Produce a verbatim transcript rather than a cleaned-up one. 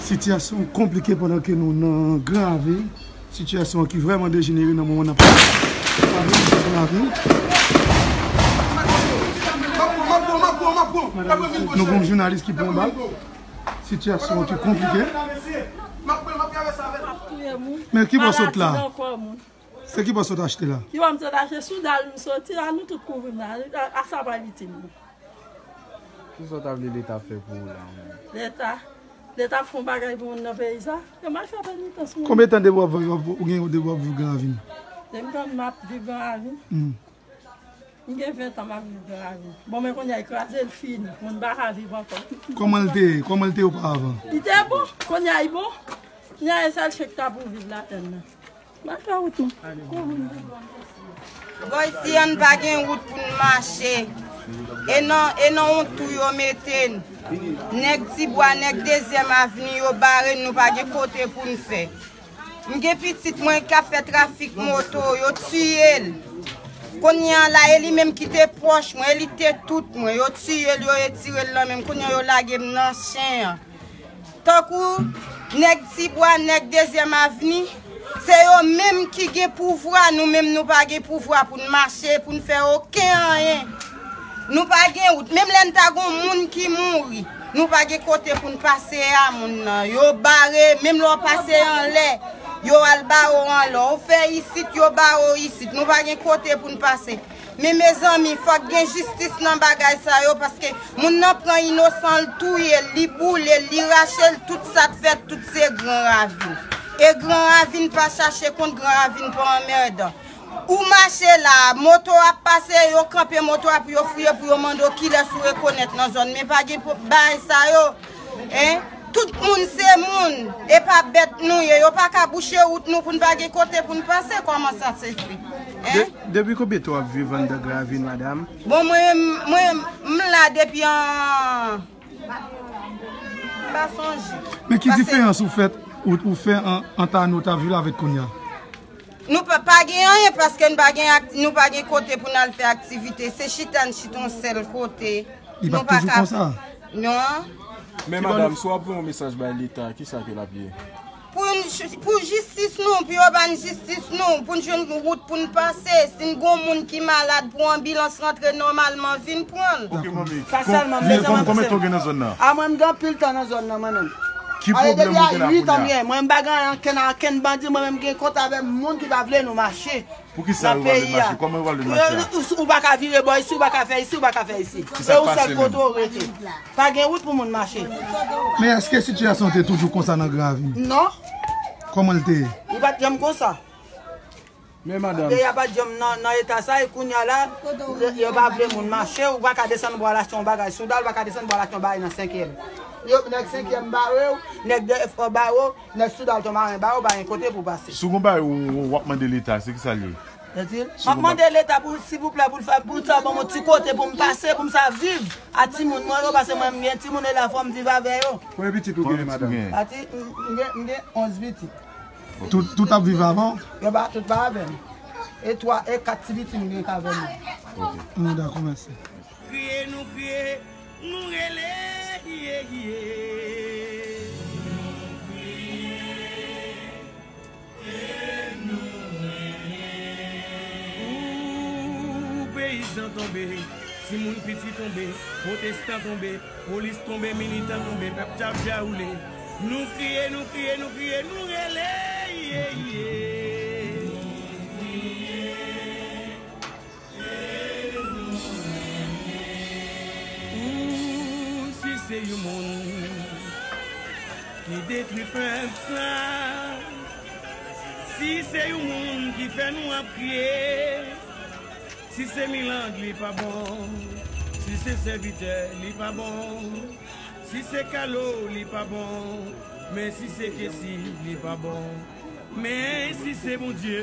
Sitiyasyon konplike pandan ke nou nan Gran Ravin. Sitiyasyon ki vrèman dejenere nan moman n ap pale. Gran Ravin. Nou gen yon jounalis ki pran bal. Sitiyasyon ki konplike. Men ki bò sot la? Se ki bò sot achte la? Ki bò m sot achte? Soudal m soti la, nou tout kouvri m la. A, a sa pral itil nou. Kisa w ta vle Leta fè pou ou la menm? Leta, Leta fè yon bagay pou moun nan peyi sa. Yo mal fè penitans moun. Konbyen tan depi w ap viv, ou gen depi w ap viv Gran Ravin? Depi m ap viv Gran Ravin. Hmm. M gen ven tan m ap viv Gran Ravin. Bon, men kounye a, li kraze, l fini. Moun pa ka viv ankò. Kòman l te ye? Kòman l te ye oparavan? Li te bon. Kounye a, li bon. Kounye a, e sèl chen k ta pou viv ladann nan. M ap fè wout nou. Bò isi a n pa gen wout pou n mache. E nan, e nan yon twou yo mete n. Nèg Tibwa, nèg Dezyèm Avni, yo bare n, nou pa gen kote pou n fè. M gen pitit mwen k ap fè trafik moto, yo tiye l. Kounye a la, e li menm ki te pwòch mwen, e li te tout mwen. Yo tiye l, yo retire l nan men m. Kounye a, yo lage m nan chen an. Tankou nèg Tibwa, nèg Dezyèm Avni, se yo menm ki gen pouvwa, nou menm nou pa gen pouvwa pou n mache, pou n fè okenn anyen. Nou pa gen wout. Menm lè n ta gon moun ki mouri, nou pa gen kote pou n pase a moun nan. Yo bare, menm lè w pase anlè, yo al bare w anlè. Ou fè isit, yo bare w isit. Nou pa gen kote pou n pase. Men mezanmi, fòk gen jistis nan bagay sa yo, paske moun nan pran inosan l, touye l, li boule l, li rache l, tout sa k fèt, tout se Gran Ravin. E Gran Ravin pa chache kont, Gran Ravin pa anmèdan. Ou mache la, moto ap pase, yo kanpe moto a pou yo fouye, pou yo mande w kilès ou rekonèt nan zòn. Men pa gen po-, bagay sa yo. Hein? Tout moun se moun, e pa bèt nou ye. Yo pa ka bouche wout nou pou n pa gen kote pou n pase. Kòman sa se fè? Hein? De-, depi konbyen tan w ap viv anndan Gran Ravin, madanm? Bon, mwen, mwen, m la depi an, m pa sonje. Men ki diferans ou fèt, ou, ou fè an, ant ane w t ap viv la avèk kounye a? Nou pa, pa gen anyen paske n pa gen ak-, nou pa gen kote pou n al fè aktivite. Se chita n chita yon sèl kote. Li pa t toujou konsa? Non. Men madanm, si w ap voye yon mesaj bay Leta, kisa ke l ap ye? Pou n j-, pou jistis nou, pou yo ba n jistis nou, pou n jwenn wout pou n pase. Si n gon moun ki malad, pou anbilans rantre nòmalman, vin pran l. Ok, manmi. Sa sèlman m bezwen. Konbyen tan w gen nan zòn nan? A, mwen, m gen anpil tan nan zòn nan, mwen menm. Ki pwoblèm ou gen la kounye a? Mwen, m pa gen ankenn, ankenn bandi, mwen menm, m gen kont avè moun ki pa vle nou mache. Poukisa yo pa vle n mache? Kòman yo pa vle n mache a? Ou, ou pa ka vire bò isi, ou pa ka fè isi, ou pa ka fè isi. E ou sèl kote w rete. Pa gen wout pou moun mache. Men èske sitiyasyon te toujou konsa nan Gran Ravin? Non. Kòman l te ye? Li pa t janm konsa. Men madanm. Peyi a pa t janm nan, nan eta sa, e kounye a la, yo pa vle moun mache, ou pa ka desann pou al achte yon bagay. Soudal pa ka desann pou al achte yon bagay nan senkyèm. Yo, nèg senkyèm bare w, nèg de fò bare w, nèg Soudal Tomaren bare w, pa gen kote pou pase. Si w gon bagay ou, ou, w ap mande Leta, se kisa l ye? M ap mande Leta pou, silvouplè, pou l fè, pou l fè ban m yon ti kote pou m pase, pou m sa viv a timoun mwen yo, paske mwen, m gen timoun e la fò m viv avè yo. Konbyen pitit ou gen, madanm? Pati, m, m gen, m gen onz pitit. Tout, tout ap viv avè w? Yo pa, tout pa avè m. E twa, e kat ti pitit m gen k avè m. Ok. Dakò, mèsi. Kriye nou kriye, nou rele, kiye, kiye. Ou peyizan tonbe, timoun piti tonbe, pwotestan tonbe, polis tonbe, militan tonbe, pèp djabdjawoule. Nou kriye, nou kriye, nou kriye, nou rele, iye, iye. Ou si se yon moun ki detwi pèp sa, si se yon moun ki fè nou ap kriye, si se Milang li pa bon, si se sèvitè li pa bon, si se Kalo li pa bon, men si se Kesi li pa bon, men si se Bondye